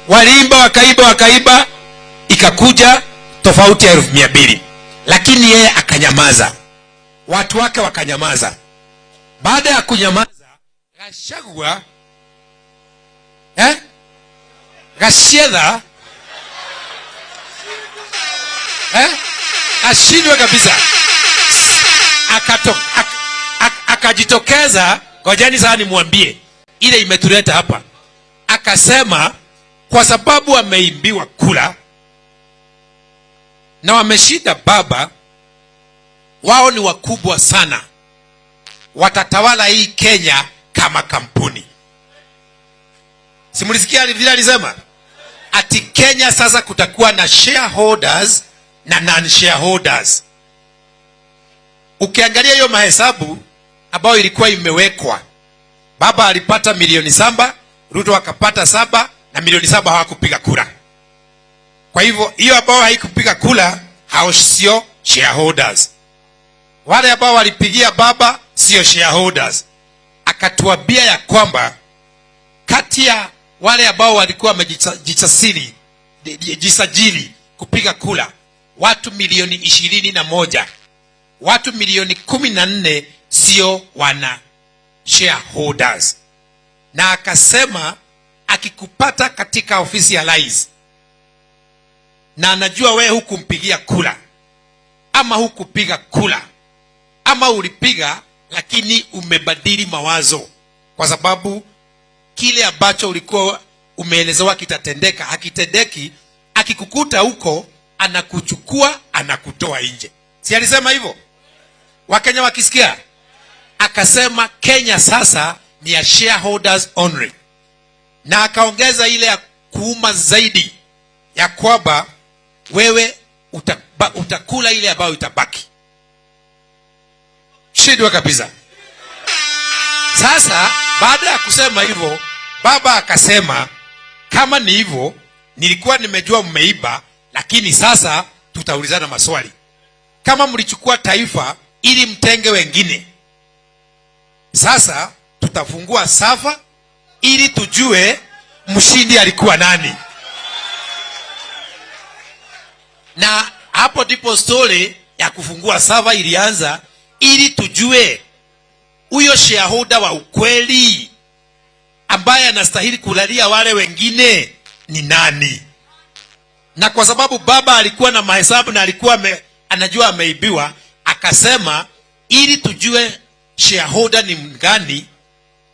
Waliimba, wakaiba, wakaiba, ikakuja tofauti ya 200,000, lakini yeye akanyamaza, watu wake wakanyamaza. Baada ya kunyamaza, Gachagua, eh? Gachagua, eh? Ashindwe kabisa, akajitokeza. Ngojeni sasa nimwambie ile imetuleta hapa. Akasema kwa sababu ameibiwa kura na wameshinda baba, wao ni wakubwa sana, watatawala hii Kenya kama kampuni. Si mlisikia vile alisema? Ati Kenya sasa kutakuwa na shareholders na non shareholders. Ukiangalia hiyo mahesabu ambayo ilikuwa imewekwa, baba alipata milioni 7, Ruto akapata 7 na milioni 7 hawakupiga kura. Kwa hivyo hiyo ambao haikupiga kura, hao sio shareholders. Wale ambao walipigia baba sio shareholders. Akatuambia ya kwamba kati ya wale ambao walikuwa wamejisajili kupiga kura, watu milioni 21, watu milioni 14 sio wana shareholders. Na akasema akikupata katika ofisi ya rais na anajua wewe hukumpigia kura ama hukupiga kura ama ulipiga lakini umebadili mawazo kwa sababu kile ambacho ulikuwa umeelezewa kitatendeka hakitendeki, akikukuta huko anakuchukua, anakutoa nje. Si alisema hivyo? Wakenya wakisikia, akasema Kenya sasa ni ya shareholders only, na akaongeza ile ya kuuma zaidi ya kwamba wewe utakula ile ambayo itabaki. Shindwa kabisa. Sasa baada ya kusema hivyo, baba akasema kama ni hivyo, nilikuwa nimejua mmeiba, lakini sasa tutaulizana maswali. Kama mlichukua taifa ili mtenge wengine, sasa tutafungua server ili tujue mshindi alikuwa nani. Na hapo ndipo story ya kufungua server ilianza, ili tujue huyo shareholder wa ukweli ambaye anastahili kulalia wale wengine ni nani. Na kwa sababu baba alikuwa na mahesabu na alikuwa anajua ameibiwa, akasema ili tujue shareholder ni mgani,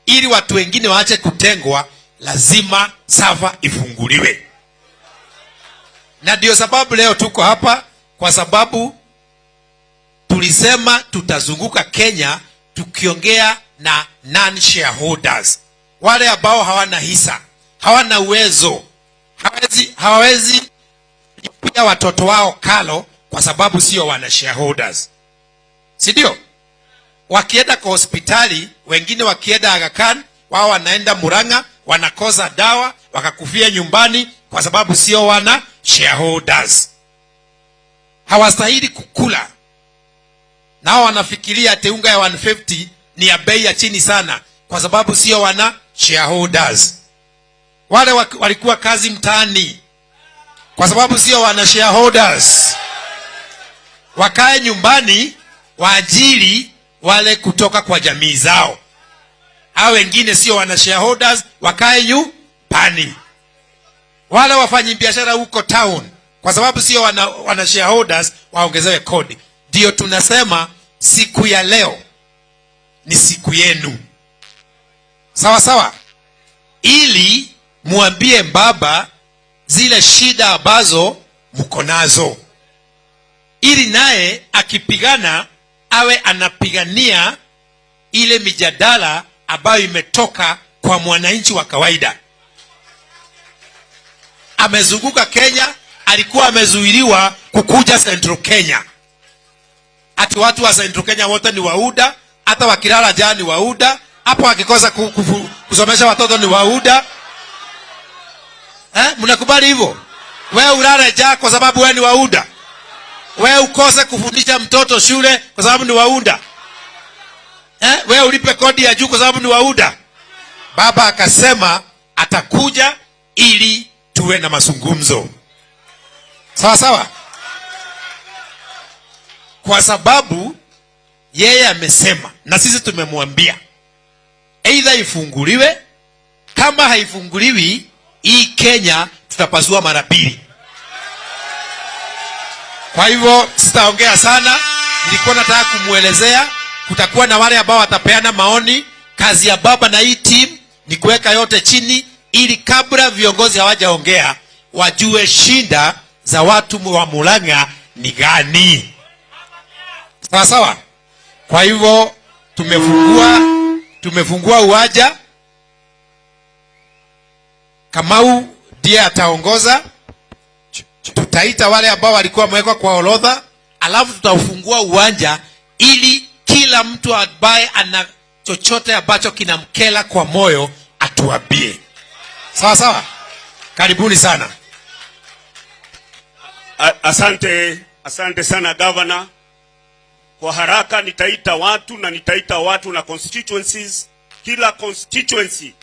ili watu wengine waache kutengwa, lazima server ifunguliwe. Na ndio sababu leo tuko hapa, kwa sababu tulisema tutazunguka Kenya tukiongea na non shareholders, wale ambao hawana hisa, hawana uwezo, hawawezi kulipia watoto wao karo kwa sababu sio wana shareholders, si ndio? Wakienda kwa hospitali, wengine wakienda Aga Khan, wao wanaenda Murang'a, wanakosa dawa, wakakufia nyumbani kwa sababu sio wana shareholders. Hawastahili kukula. Nao wanafikiria ati unga ya 150 ni ya bei ya chini sana kwa sababu sio wana shareholders. Wale walikuwa kazi mtaani kwa sababu sio wana shareholders. Wakae nyumbani waajiri wale kutoka kwa jamii zao. Hao wengine sio wana shareholders, wakae nyumbani. Wale wafanyi biashara huko town kwa sababu sio wana shareholders, waongezewe kodi. Ndio tunasema siku ya leo ni siku yenu, sawa sawa, ili muambie baba zile shida ambazo mko nazo, ili naye akipigana awe anapigania ile mijadala ambayo imetoka kwa mwananchi wa kawaida. Amezunguka Kenya, alikuwa amezuiliwa kukuja Central Kenya. Ati watu wa Central Kenya wote ni wauda, hata wakilala njaa ni wauda, hapo wakikosa kusomesha watoto ni wauda. Mnakubali hivyo? Wewe ulale njaa kwa sababu wewe ni wauda. Wewe ukose kufundisha mtoto shule kwa sababu ni wauda. Wewe ulipe kodi ya juu kwa sababu ni wauda. Baba akasema atakuja ili Tuwe na mazungumzo, sawa sawa, kwa sababu yeye amesema na sisi tumemwambia, either ifunguliwe, kama haifunguliwi, hii Kenya tutapasua mara mbili. Kwa hivyo sitaongea sana, nilikuwa nataka kumwelezea. Kutakuwa na wale ambao watapeana maoni. Kazi ya baba na hii team ni kuweka yote chini, ili kabla viongozi hawajaongea wajue shida za watu wa Murang'a ni gani. Sawa sawa. Kwa hivyo tumefungua uwanja. Kamau ndiye ataongoza. Tutaita wale ambao walikuwa wamewekwa kwa orodha, alafu tutaufungua uwanja ili kila mtu ambaye ana chochote ambacho kinamkera kwa moyo atuambie. Sawa sawa, karibuni sana. Asante, asante sana, Governor. Kwa haraka nitaita watu na nitaita watu na constituencies. Kila constituency